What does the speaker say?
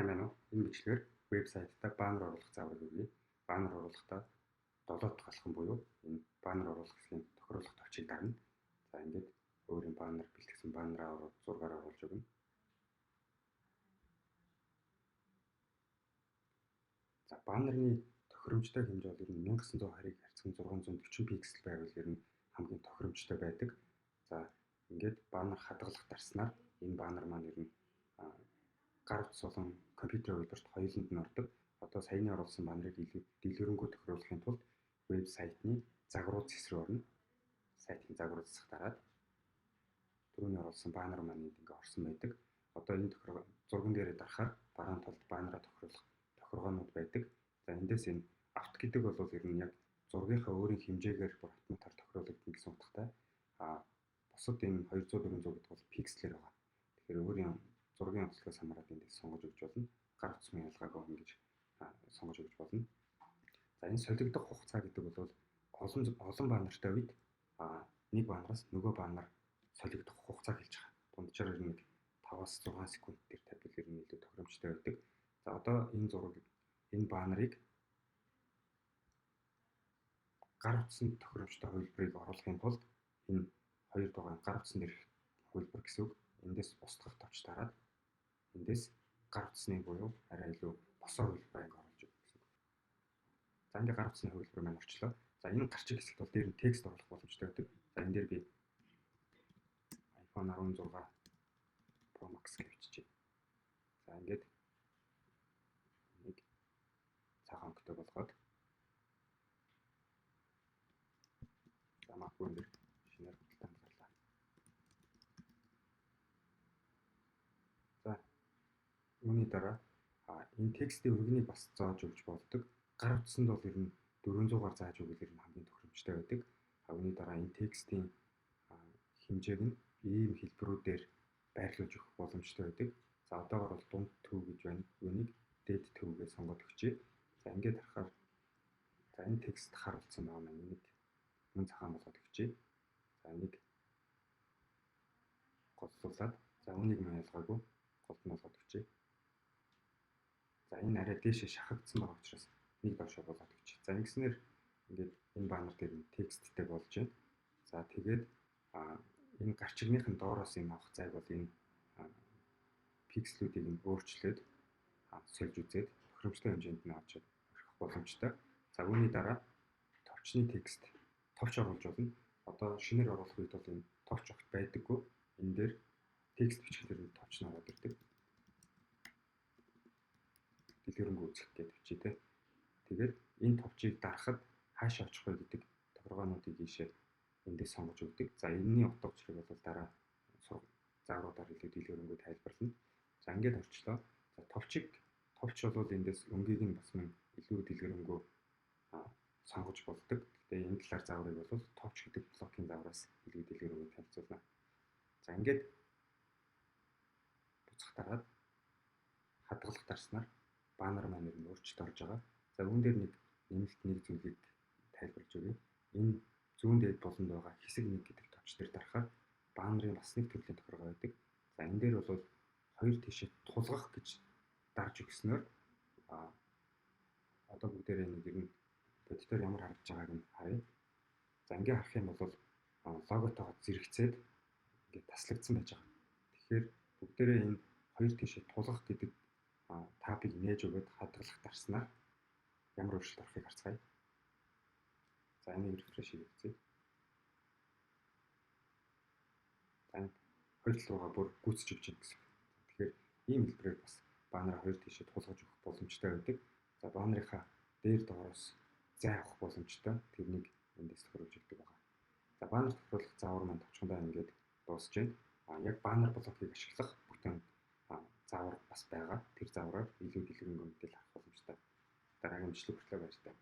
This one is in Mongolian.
Сайн байна уу? Энэ бичлэгээр вебсайтаа баннер оруулах зааврыг өгье. Баннер оруулахдаа 7 дахь алхам буюу энэ баннер оруулах хэсгийн тохируулах товчийг дарна. За ингээд өөрийн баннер бэлтгэсэн баннераа оруулж зургаар оруулж өгнө. За баннерны тохиромжтой хэмжээ бол ер нь 1920-ыг харьцан 640 пиксел байвал ер нь хамгийн тохиромжтой байдаг. За ингээд баннер хадгалах дарснаар энэ баннер маань ер нь гар утас болон компьютер хувилбарт хоёуланд нь ордог. Одоо саяны оруулсан баннерыг илүү дэлгэрэнгүй тохируулахын тулд вебсайтны загварууд хэс рүү орно. Сайтын загварууд хэсэг дараад түрүүний оруулсан баннер маань энд ингээ орсон байдаг. Одоо энэ зурган дээрээ дарахаар баруун талд баннераа тохируулах тохиргоонууд байдаг. За эндээс энэ авт гэдэг бол ер нь яг зургийнхаа өөрийн хэмжээгээр автоматар тохируулагдана гэсэн утгатай. А бусад энэ 200 400 гэдэг бол пикселээр байгаа. Тэгэхээр өөрийн зургийн онцлогоос хамаарат эндээс сонгож өгч болно. Гар утасны ялгаагүй ингэж сонгож өгч болно. За энэ солигдох хугацаа гэдэг бол олон баннертай үед нэг баннераас нөгөө баннер солигдох хугацааг хэлж байгаа. Дунджаар ер нь 5-аас 6 секунд дээр тавьбал ер нь илүү тохиромжтой байдаг. За одоо энэ зураг энэ баннерыг гар утасанд тохиромжтой хувилбарыг оруулахын тулд энэ хоёр дугаар гар утсан дээрх хувилбар гэсэн үг. Эндээс устгах товч дараад эндээс гар утасны буюу арай илүү босоо хувилбарыг оруулж өгнө гэсэн үг. За ингээ гар утасны хувилбар маань орчлоо. За энэ гарчиг хэсэгт бол дээр нь текст оруулах боломжтой байдаг. За энэ дээр би iPhone 16 Pro Max гэж биччихье. За ингээд нэг цагаан өнгөтэй болгоод за магадгүй энэ дээр шинээр худалдаанд гарлаа. За үүний дараа энэ текстийн өргөнийг бас зааж өгч болдог. Гар утсанд бол ер нь 400-аар зааж өгвөл ер нь хамгийн тохиромжтой байдаг. Үүний дараа энэ текстийн хэмжээг нь ийм хэлбэрүүдээр байрлуулж өгөх боломжтой байдаг. За одоогор бол дунд төв гэж байна. Үүнийг дээд төвгээ сонгоод өгчээ. За ингээд харахаар за энэ текст хар болсон байгаа маань энийг мөн цагаан болгоод өгчээ. За энийг голлуулаад за үүнийг мөн ялгаагүй голд нь болгоод өгчээ. За энэ арай дээшээ шахагдсан байгаа учраас нэг доошоо болоод өгч. За ингэснээр ингээд энэ баннер дээр нь тексттэй болж байна. За тэгээд энэ гарчигныхын доороос энэ авах зайг бол энэ пикселүүдийг нь өөрчлөөд сольж үзээд тохиромжтой хэмжээнд нь авч орхих боломжтой. За үүний дараа товчны текст товч оруулж болно. Одоо шинээр оруулах үед бол энэ товч огт байдаггүй. Энэ дээр текст бичгээр нь товч нь ороод ирдэг. Дэлгэрэнгүй үзэх гэж бичээ те. Тэгээд энэ товчийг дарахад хаашаа очих вэ гэдэг тохиргоонуудыг ийшээ эндээс сонгож өгдөг. За энэний утга учирыг бол дараа заавруудаар илүү дэлгэрэнгүй тайлбарлана. За ингээд орчлоо. За товч бол эндээс өнгийг нь бас мөн илүү дэлгэрэнгүй сонгож болдог. Гэхдээ энэ талаар зааврыг бол товч гэдэг блокийн заавраас илүү дэлгэрэнгүй танилцуулна. За ингээд буцах дараад хадгалах дарснаар баннер маань ер нь өөрчлөлт орж байгаа. За үүн дээр нэг нэмэлт нэг зүйлийг тайлбарлаж өгье. Энэ зүүн дээд буланд байгаа хэсэг нэг гэдэг товч дээр дарахаар баннерын бас нэг төрлийн тохиргоо байдаг. За энэ дээр бол хоёр тийшээ тулгах гэж дарж өгснөөр одоо бүгдээрээ нэг ер нь бодитоор ямар харагдаж байгааг нь харъя. За ингээ харах юм бол логотойгоо зэрэгцээд ингээ таслагдсан байж байгаа. Тэгэхээр бүгдээрээ энэ хоёр тийшээ тулгах гэдэг табыг нээж өгөөд хадгалах дарснаар ямар өөрчлөлт орохыг харцгаая. За энийг рефреш хийх үзье. За энэ хоёр тал руугаа бүр гүйцэж өгч байна гэсэн. Тэгэхээр ийм хэлбэрээр бас баннераа хоёр тийшээ тулгаж өгөх боломжтой байдаг. За баннерынхаа дээр доороос зай авах боломжтой. Тэрнийг эндээс тохируулж өгдөг байгаа. За баннер тохируулах заавар маань товчхондоо ингээд дуусж байна. Яг баннер блокийг ашиглах бүтэн заавар бас байгаа. Тэр заавраар илүү дэлгэрэнгүй мэдээлэл авах боломжтой. Дараагийн бичлэг хүртэл баяртай.